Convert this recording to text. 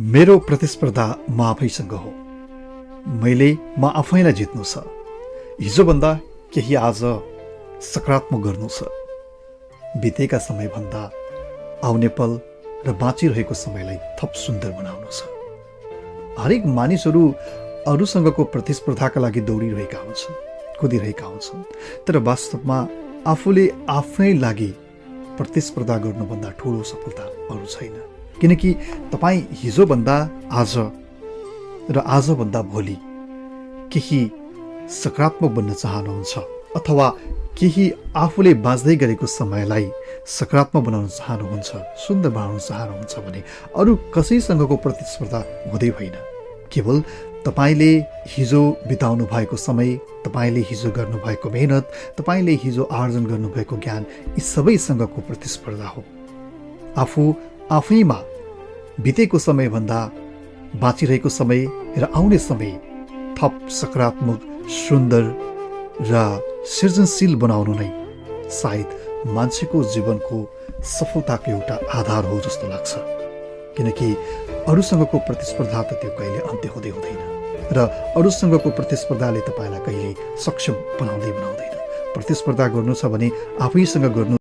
मेरो प्रतिस्पर्धा म आफैसँग हो। म आफैलाई जित्नु छ। हिजोभन्दा केही आज सकारात्मक गर्नु छ। बितेका समयभन्दा आउने पल र बाँचिरहेको समयलाई थप सुन्दर बनाउनु छ। हरेक मानिसहरू अरूसँगको प्रतिस्पर्धाका लागि दौडिरहेका हुन्छन्, कुदिरहेका हुन्छन्, तर वास्तवमा आफूले आफ्नै लागि प्रतिस्पर्धा गर्नुभन्दा ठुलो सफलता अरू छैन। किनकि तपाईँ हिजोभन्दा आज र आजभन्दा भोलि केही सकारात्मक बन्न चाहनुहुन्छ अथवा केही आफूले बाँच्दै गरेको समयलाई सकारात्मक बनाउन चाहनुहुन्छ, सुन्दर बनाउन चाहनुहुन्छ भने अरू कसैसँगको प्रतिस्पर्धा हुँदै होइन। केवल तपाईँले हिजो बिताउनु भएको समय, तपाईँले हिजो गर्नुभएको मेहनत, तपाईँले हिजो आर्जन गर्नुभएको ज्ञान, यी सबैसँगको प्रतिस्पर्धा हो। आफू आफैमा बितेको समयभन्दा बाँचिरहेको समय र आउने समय थप सकारात्मक, सुन्दर र सृजनशील बनाउनु नै सायद मान्छेको जीवनको सफलताको एउटा आधार हो जस्तो लाग्छ। किनकि अरूसँगको प्रतिस्पर्धा त त्यो कहिले अन्त्य हुँदै हुँदैन र अरूसँगको प्रतिस्पर्धाले तपाईँलाई कहिले सक्षम बनाउँदैन। प्रतिस्पर्धा गर्नु छ भने आफैसँग गर्नु